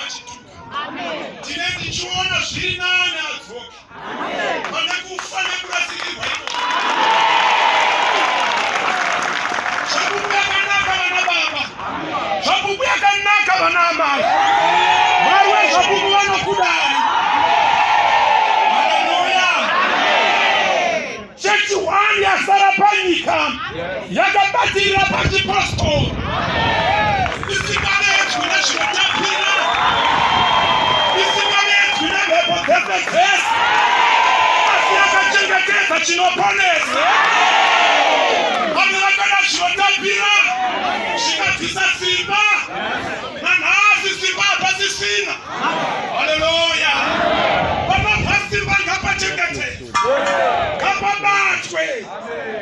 vachituka. Ndine ndichiona zviri nani adzoke pane kufa nekurasikirwa ikoko. Zvapupu yakanaka vana baba, zvapupu yakanaka vana amai. Mwari wezvapupu vanokudai. Haleluya! Chechi one yasara panyika yakabatirira pachipostori isinganetswi nezvinotapira, isinganetswi nemhepo dzese dzese, asi yakachengetedza chinoponesa. Vanhu vakada zvinotapira zvikabvisa simba, nanhasi simba hapasisina. Haleluya! Panobva simba ngapachengetedzwe. Ngapabatwe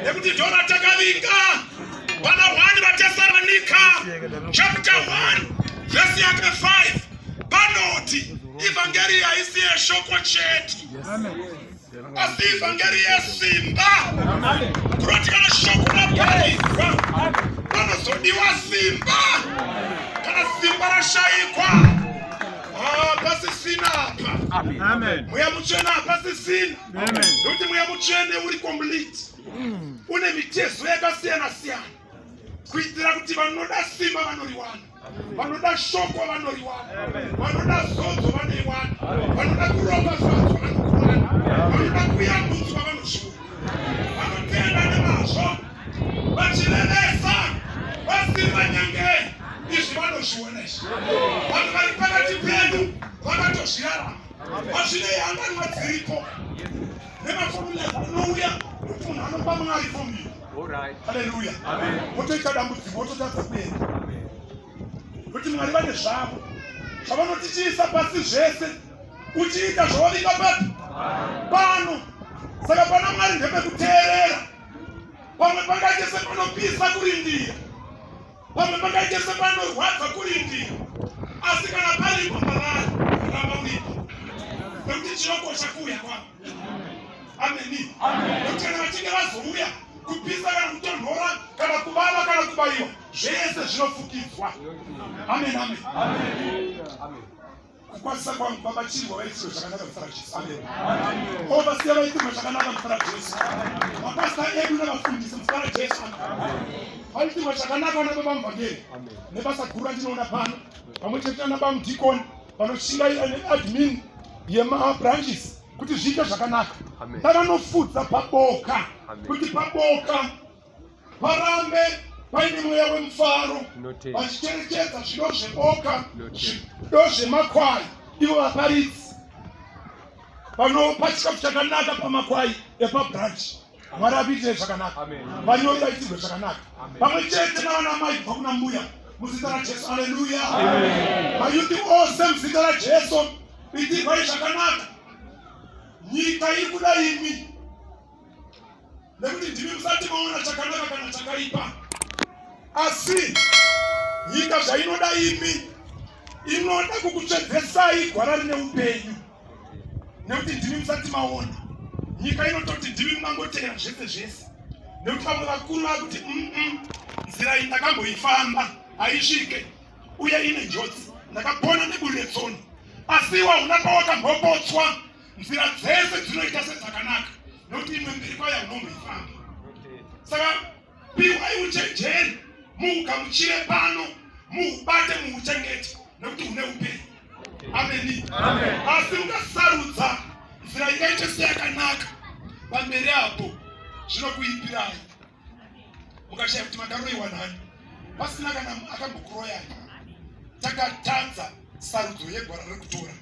nekuti ndora takavinga pana 1 vaTesalonika chapter 1 vhesi yake 5 panoti ivhangeri haisi yeshoko chete asi ivhangeri yesimba kuroti kana shoko raparidzwa panozodiwa simba kana simba rashayikwa hapasisina apa mweya mutsvene hapasisina nekuti mweya mutsvene uri complete une mitezo yakasiyana siyana kuitira kuti vanoda simba vanoriwana vanoda shoko vanoriwana vanoda zodzo vanoiwana vanoda kuropafadzwa vanokuwana vanoda kuyambutswa vanozviwana vanotenda nemazvo vachirevesa vasiri vanyangei izvi vanozviona izvi vanhu vari pakati pedu vakatozvirarama hazvinei hanganwa dziripo nemafomulas anouya kuti munhu anopa mwari fomula haleluya wotoita dambudziko wototadza kuenda kuti mwari vane zvavo zvavanoti chiisa pasi zvese uchiita zvawavinga papi pano saka pana mwari ndepekuteerera pamwe pangaite sepanopisa kurindira pamwe pangaite sepanorwadza kurindira asi kana paripo pavari ramba uripo nekuti chinokosha kuuya kwavo ameni nekuti kana vachinge vazouya kupisa kana kutonhora kana kuvava kana kubayiwa zvese zvinofukidzwa amen amen kukwazisa kwangu baba chirwa vaitirwe zvakanaka muzita rajesu amen o vasiya vaitirwe zvakanaka muzita rajesu mapasta edu nevafundisi muzita rajesu vaitirwe zvakanaka vana baba muvhangeri nebasa guru randinoona pano pamwe chete nana bamudikoni vanoshingaira neadmin yemabranches kuti zviite zvakanaka pavanofudza paboka kuti paboka parambe paine mweya wemufaro vachicherechedza zvido zveboka zvido zvemakwai ivo vaparidzi vanopa chikafu chakanaka pamakwai epabranch mwari akuitire zvakanaka vanyori vaitirwe zvakanaka pamwe chete navana mai kubva kuna mbuya muzita rajesu aleluya mayuti ose muzita rajesu itirwai zvakanaka nyika iri kuda imi nekuti ndimi musati maona chakanaka kana chakaipa asi nyika zvainoda imi inoda kukutsvedzesai gwara rine upenyu nekuti ndimi musati maona nyika inototi ndimi mungangoteera zvese zvese nekuti vamwe vakuru vakuti mm nzira iyi ndakamboifamba haisvike uye ine njodzi ndakapona neburi retsono asi iwe hauna pawakambopotswa nzira dzese dzinoita sedzakanaka nokuti imwe mberi kwayo haunomboifamba saka piwai uchenjeri muugamuchire pano muubate muuchengete nekuti une upenyu ameni asi ukasarudza nzira ingaite seyakanaka pamberi apo zvinokuipirai mukashaya kuti makaroiwa nani pasina kana akambokuroyai takatadza sarudzo yegwara rekutora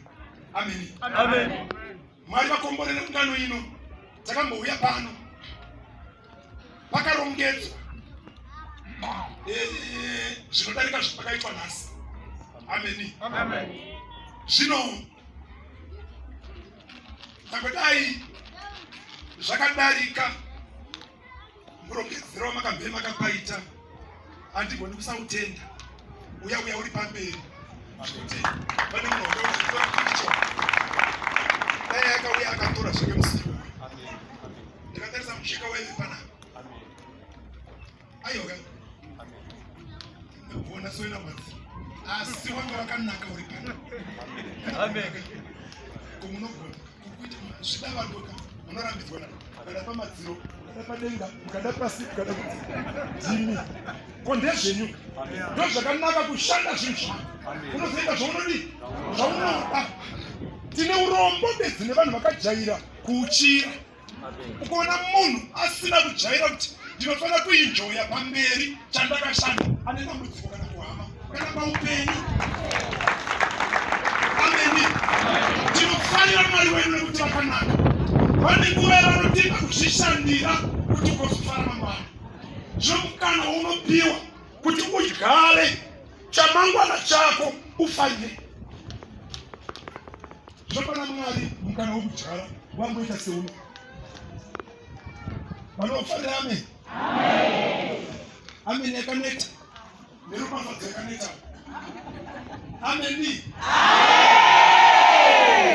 ameni amen mwari vakomborere ungano ino takambouya pano pakarongedzwa eh, zvinodarika zvapakaitwa nhasi ameni zvino tangodai zvakadarika murongedzero wamakamberi makapaita handigoni kusautenda uya uya uri pamberi zvinotenda pane munhu wakatora picture dai akauya akatora zvake musiwo ndikatarisa mucheka waive panapa aiwa kuona soina madzi Asi wanga wakanaka uri pano. Amen. Ko munogona kuita zvidavadoka munorambidzwa nako. Mukada pamadziro, mukada padenga, mukada pasi, mukada kuti ndimi. Ko ndezvenyu. Ndozvakanaka kushanda zvinhu zvako. Unozoita zvaunodii? Zvaunoda. Tine urombo bedzi nevanhu vakajaira kuuchira. Ukaona munhu asina kujaira kuti ndinofanira kuinjoya pamberi chandakashanda, ane dambudziko kana kuhama kana paupenyu. Ameni. Tinofarira Mwari wedu nekuti vakanaka. Vane nguva yavanotipa kuzvishandira kuti ugozofara mangwana. Zvino mukana waunopiwa kuti udyare chamangwana chako ufarire. Zvapana Mwari mukana wekudyara wangoita seuno. Vanofarira amen. Amen yakaneta. Neropafadzo yakaneta. Ameni.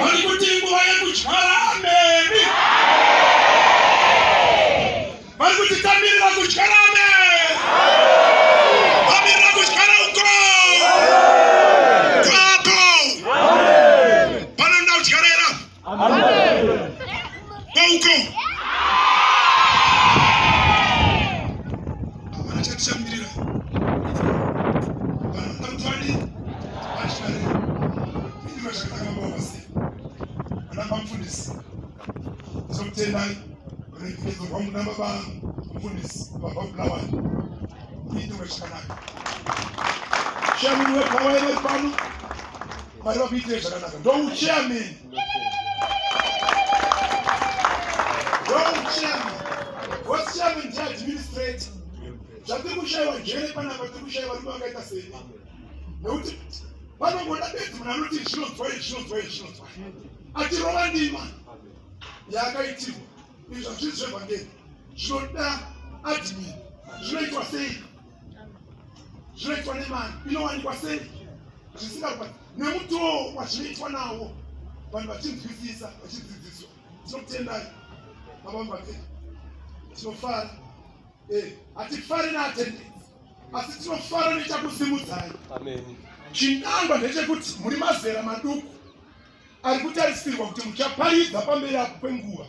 Vari kuti nguva yekudyara ameni. Vari kuti tamirira kudyara amen. Tamirira kudyara uko. Kwako. Panoda kudyara here apo? Kwauko. Havana chatichamirira. Vanoda kuti vadii? Vatyare. Indiro zvakanaka baba vase. Vana bamfundisi. Tinokutendai ruremekedzo rwangu nababa mufundisi vabva kuBulawayo. Muitirwe zvakanaka. Chairman weBulawayo vari pano. Mwari vakuitire zvakanaka. Ndouchairman. Ndouchairman. What's chairman ndiye administrator. Zvatiri kushaiwa njere panapa tiri kushaiwa varume vakaita seni. Nekuti panongoda bedzi munhu anoti zvinonzwa izvi zvinonzwa izvi zvinonzwa. Achirova ndima yaakaitirwa. Izvi hazvisi zvevhangeri. Zvinoda admin. Zvinoitwa sei? Zvinoitwa nemari. Inowanikwa sei? Zvisingarwadzi. Nemutoo wazvinoitwa nawo. Vanhu vachinzwisisa, vachidzidziswa. Tinokutendai. Baba muvhangeri. Tinofara. Eh, hatifari neattendance. Asi tinofara nechakusimudzai. Amen. Chinangwa ndechekuti muri mazera maduku ari kutarisirwa kuti muchaparidza pamberi apo kwenguva.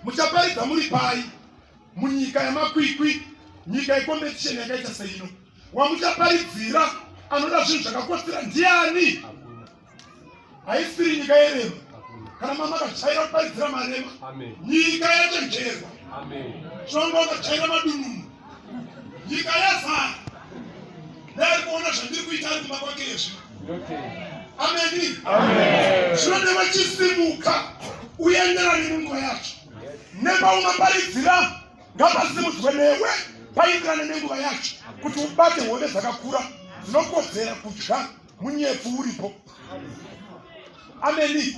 Muchaparidza muri pai? Munyika yamakwikwi, nyika yekompetisheni yakaita seino. Wamuchaparidzira anoda zvinhu zvakakotsira ndiani? Haisiri nyika yerema. Kana mama akajaira kuparidzira marema, nyika yachenjerwa. Zvongo akajaira madununu, nyika yazara. Neari kuona zvandiri kuita ari kumba kwake izvi. Ameni. Zvinoneva chisimuka uenderane nenguva yacho. Nepaunoparidzira ngapasimudzwe newe paenderane nenguva yacho kuti ubate hove dzakakura dzinokodzera kudya munyepfu uripo. Ameni.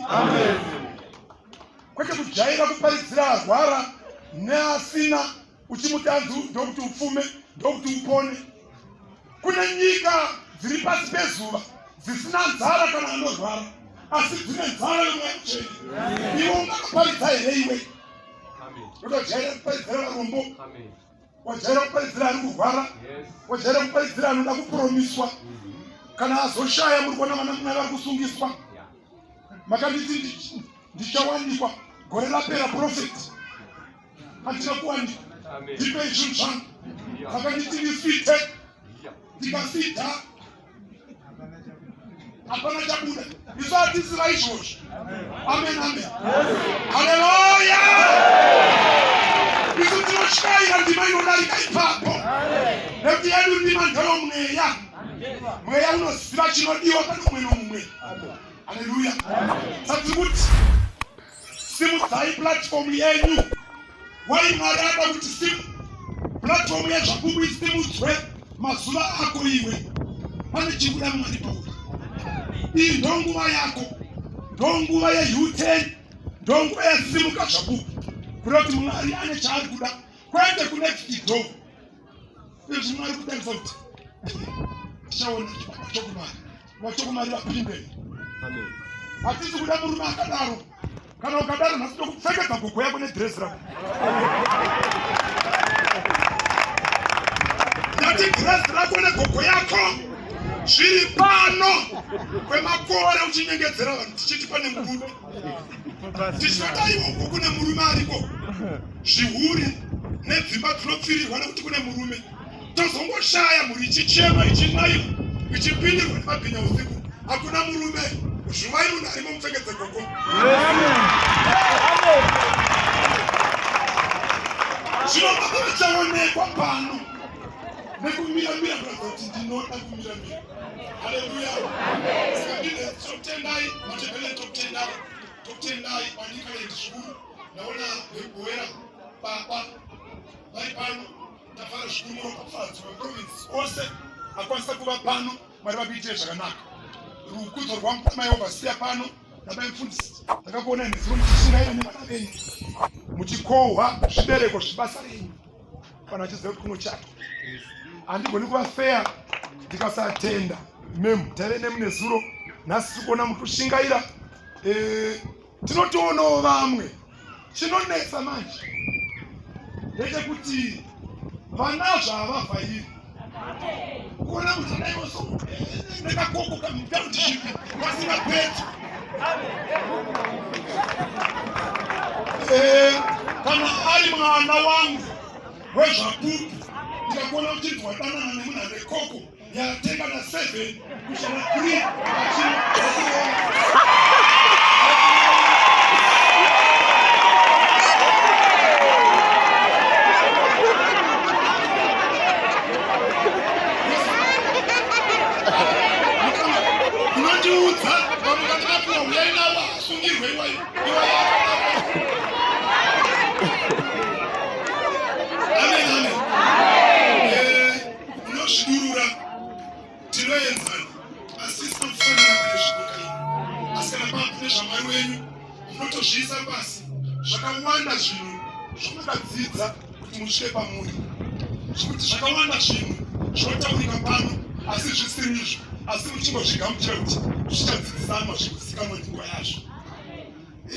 Kwete kujaira kuparidzira arwara neasina uchimuti anzi ndokuti upfume ndokuti upone. Kune nyika dziri pasi pezuva dzisina nzara kana anorwara, asi dzine nzara yomweya mutsvene. Iwe ungakaparidza here iwe? Unojaira kuparidzira varombo, wajaira kuparidzira ari kurwara, wajaira kuparidzira anoda kupromiswa. Kana azoshaya, muri kuona vana mai vari kusungiswa. Makanditi ndichawanikwa gore rapera, prophet handina kuwanikwa, ndipei zvinhu zvangu. Vakanditi ndifite, ndikafita, hapana chabuda. Isu hatisi vaizvozvo. Amen, amen, haleluya. Isu tinotyaira ndima inodarika ipapo, nekuti yedu ndima ndeyomweya. Mweya unoziva chinodiwa pane umwe nomumwe. Haleluya. Saka tiri kuti simudzai platform yenyu. Wai Mwari ada kuti simu platform yezvapupu isimudzwe mazuva ako iwe. Pane chikuda Mwari pauri. Iyi ndonguva yako, ndonguva ye-U10, ndonguva yesimuka zvapupu. Kureva kuti Mwari ane chaari kuda, kwete kunext door. Izvi Mwari kutarisa kuti tichaona vachokumari, vachokumari vapinde. Hatisi kuda murume akadaro. Kana ukadaro nhasi tokupfekedza gogo yako nedhirezi rako. Ndati dhirezi rako negogo yako. Zviri pano kwemakore uchinyengedzera vanhu tichiti pane murume. Tichitoti aiwa uko kune murume ariko. Zvihuri nedzimba dzinopfirirwa nekuti kune murume. Tozongoshaya mhuri ichichema ichinaiwa ichipindirwa nemabhinya usiku. Hakuna murume. Zvuvai munhu arimo mupfekedze gogo. Zvino baba vachaonekwa pano nekumira mira kuratidza kuti ndinoda kumira mira. Haleluya. Saka ndine tokutendai matebele tokutendai tokutendai manicaland zvikuru ndaona vekugoera baba vari pano tafara zvikuru muropafadzwa maprovince ose akwanisa kuva pano Mwari vakuitire zvakanaka. Rukudzo rwangu kuna mai overseer pano namai mufundisi ndakakuona nezuro muchishingaira nevana venyu muchikohwa zvibereko zvebasa renyu vanhu vachiziva kuti kunochatwa. Handigoni kuva fair ndikasatenda mem taive nemu nezuro nhasi tiri kuona mukushingaira eh, tinotoonawo vamwe chinonetsa manje ndechekuti vanazvo havavhairi kuona kuti adaiwoso ndakakoko kamutautichipi vasingapedzi eh, kana ari mwana wangu wezvapupu ndikakuona kuti wadanana nemunhu ane koko yatenga na 7 kusvika 3 unondiudza vamwe vandakapiwa uyai navo asungirwe iwayo iwayo amen amen eh, Unozvidurura, tinoenzana asi isina kufanana pane zvipuka ini. Asi kana pava pane zvaMwari wenyu, munotozviisa pasi. Zvakawanda zvinhu zvamakadzidza kuti musvike pamuri, zvekuti zvakawanda zvinhu zvinotaurika pano asi zvisiri izvo, asi muchingozvigamuchira kuti zvichadzidzisanwa zvikuzikanwa nenguva yazvo.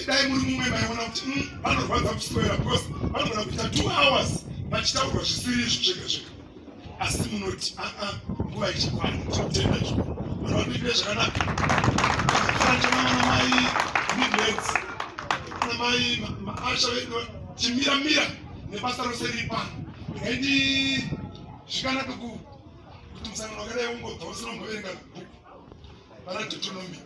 Dai muri mumwe maiona kuti mm, vanorwadza kuswera because vanogona kuita two hours vachitaurwa zvisiri izvo zvega zvega asi munoti aa nguva ichikwana tinotenda izvo vanhu vanoitire zvakanaka fanana mai midlands ana mai maasha vedu chimira mira nebasa rose riri pano rendi zvikanaka kuti musangano wakadai ungobva usina kumboverenga bhuku pana Deuteronomy.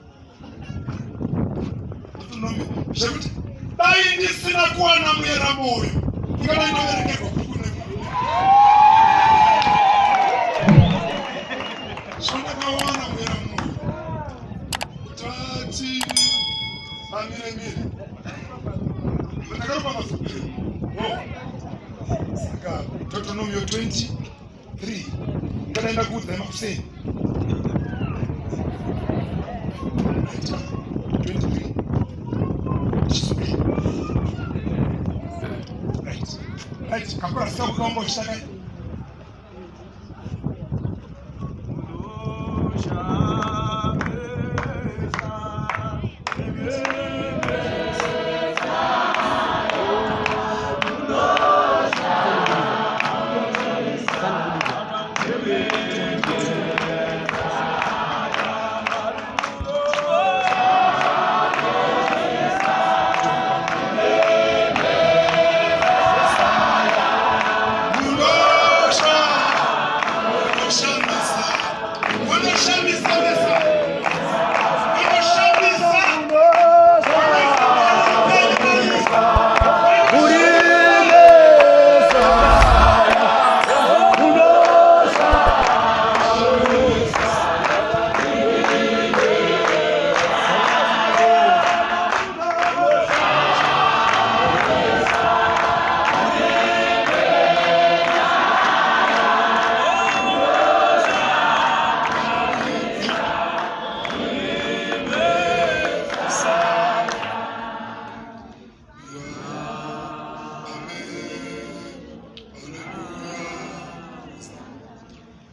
Deuteronomy zvekuti dai ndisina kuwana muyera moyo ndingadai ndaverengerwa bhuku nebhuku. Zvandakawana muyera moyo tati pamire mire ndakaropa mafungiro saka Deuteronomy 20 3 ndakaenda kuudza makuseni right right kakura sikakudombo chitakai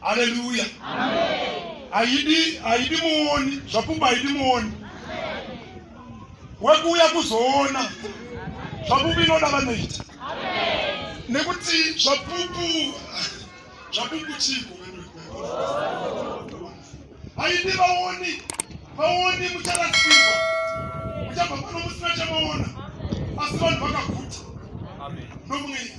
Haleluya. Haidi haidi muoni, zvapupu haidi muoni. Wekuuya kuzoona zvapupu inoda vanoita. Nekuti zvapupu zvapupu chiko. Haidi vaoni, vaoni mucharasikwa, muchabva pano musina chamaona, asi vanhu vakaguta nomweya.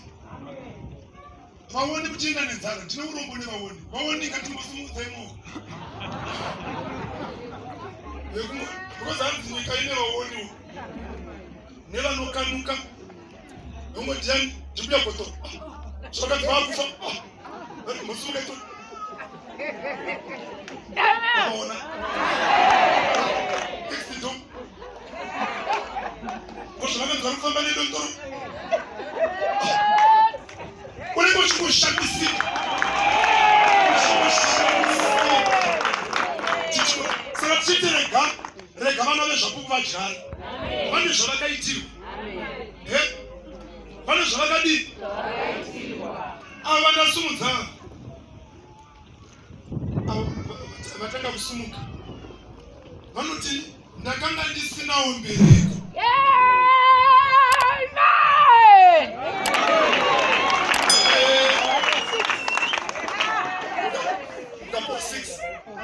Vaoni muchienda nenzara, ndine urombo nevaoni. Vaoni ngatimbosimudzai maoko. Because hanzi nyika ine vaoni nevanokanuka nomwe ndiani ndikuya koto zvakati vakufa musimuka ito vaona exito ko zvavakanzi vari kufamba nedondoro unenge uchingoshamisika saka tichiti rega rega vana vezvapupu vadyara vane zvavakaitirwa vane zvavakadii ava ndasumudza vatanga kusumuka vanoti ndakanga ndisinawo mbereko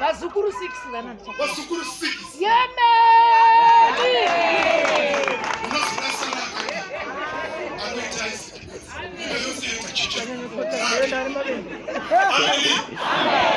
Vazukuru 6 vana. Vazukuru 6. Yemeni. Amen.